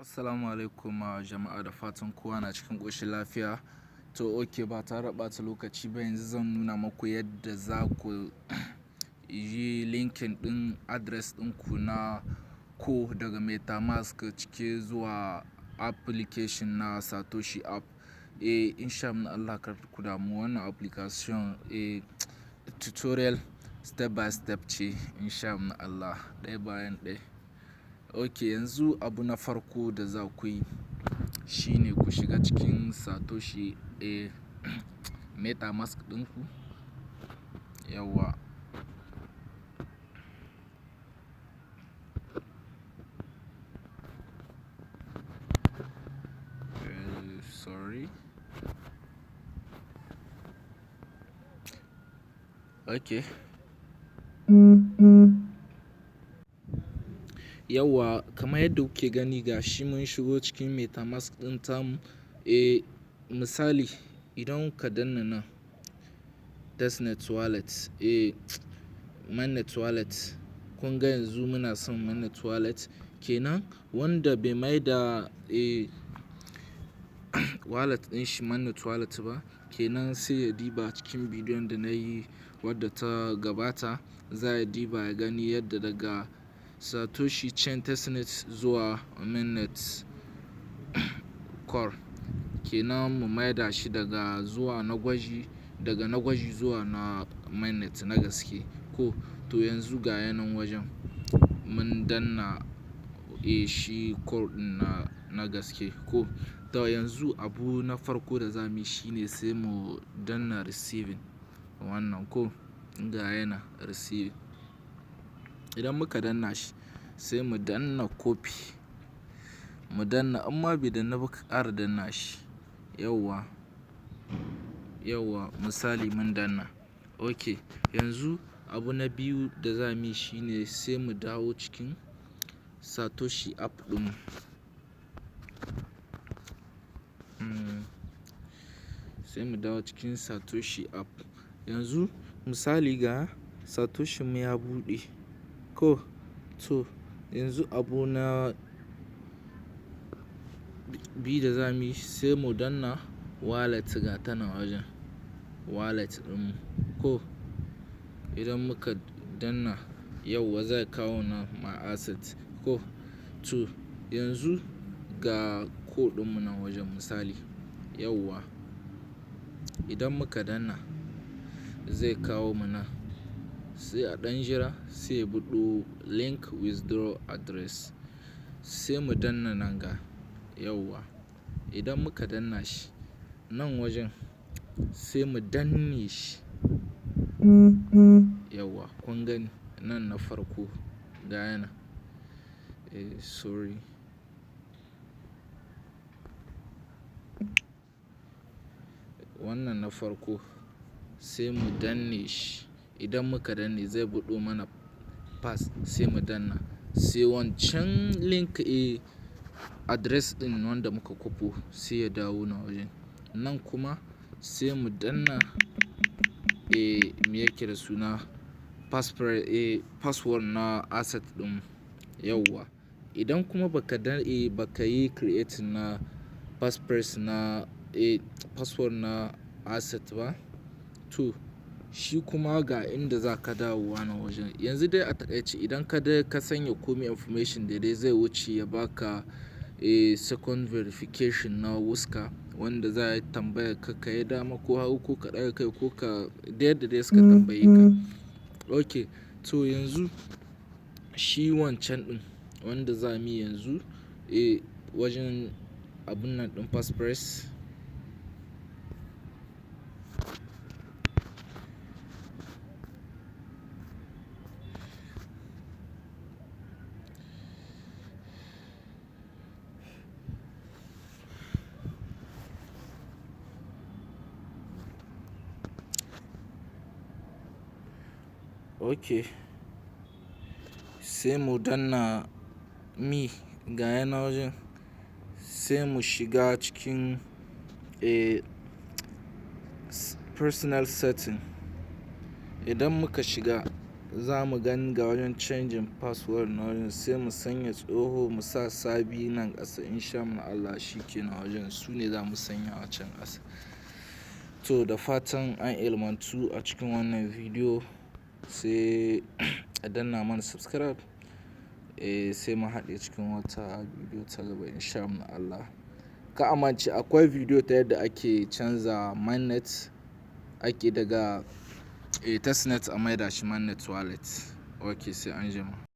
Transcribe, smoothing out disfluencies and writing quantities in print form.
Assalamu alaikum jama'a, da fatan kowa na cikin ƙoshin lafiya. To, okay, ba tare da ɓata lokaci ba, yanzu zan nuna maku yadda za ku yi linking ɗin address ɗinku na Core daga MetaMask cike zuwa application na Satoshi app. Insha Allah kar ku damu, wannan application tutorial step by step ce, insha Allah, ɗaya bayan ɗaya. Ok, yanzu abu na farko da za ku yi shine ku shiga cikin Satoshi MetaMask ɗinku. Yawwa. Sorry. Ok. Yawwa, kamar yadda kuke gani, ga shi mun shigo cikin MetaMask ɗin tamu. Misali, idan ka danna nan testnet wallet, mainnet wallet, kun ga yanzu muna son mainnet wallet kenan. Wanda bai maida wallet ɗin shi mainnet wallet ba kenan, sai ya diba cikin bidiyon da na yi wadda ta gabata, za ya diba ya gani yadda daga Satoshi Chain testnet zuwa mainnet core kenan, mu maida shi daga zuwa na gwaji, daga na gwaji zuwa na mainnet na gaske ko. To, yanzu ga yanan wajen mun danna shi core ɗin na gaske ko. To, yanzu abu na farko da za mu yi shine sai mu danna receiving wannan ko, ga yana receiving. Idan muka danna shi, sai mu danna copy, mu danna, amma bai danna ba, ka ƙara danna shi. Yawwa, yawwa, misali mun danna. Ok, yanzu abu na biyu da za mu yi shine sai mu dawo cikin Satoshi app ɗin. Sai mu dawo cikin Satoshi app. Yanzu misali ga Satoshi mu ya buɗe ko. To, yanzu abu na biyu da za mu yi, sai mu danna wallet, ga ta nan wajen wallet ɗin ko. Idan muka danna, yauwa, zai kawo na my asset ko. To, yanzu ga code ɗinmu nan wajen, misali. Yauwa, idan muka danna zai kawo mana, sai a ɗan jira, sai ya buɗo link withdraw address, sai mu danna nan ga. Yauwa, idan muka danna shi nan wajen, sai mu danne shi. Yauwa, kun gani nan na farko, ga yana. Sorry. Wannan na farko sai mu danne shi. Idan muka danne zai buɗo mana pass, sai mu danna. Sai wancan link address ɗin wanda muka kwafo sai ya dawo nan wajen. Nan kuma sai mu danna me yake da suna, password na asset ɗin. Yauwa. Idan kuma baka yi creating na passphrase na password na asset ba, to shi kuma ga inda za ka dawo wannan wajen. Yanzu dai a taƙaice, idan ka dai ka sanya komai information daidai, zai wuce ya baka second verification na wuska, wanda za a tambaya ka, ka yi dama ko hagu ko ka ɗaga kai ko ka da yadda dai suka tambaye ka. Ok, to yanzu shi wancan ɗin wanda za mu yi yanzu wajen abun nan ɗin passphrase. Ok, sai mu danna me, ga yana wajen, sai mu shiga cikin personal setting. Idan muka shiga Za mu gani ga wajen changing password na wajen, sai mu sanya tsoho, mu sa sabi nan ƙasa, insha Allah. Shi kenan, wajen su ne za mu sanya a can ƙasa. To, da fatan an ilmantu a cikin wannan bidiyo. Sai a danna mana subscribe. Eh, sai mu haɗe cikin wata bidiyo ta gaba, insha Allah. Ka amince akwai bidiyo ta yadda ake canza mainnet, ake daga testnet a maida shi mainnet wallet. Ok, sai anjima.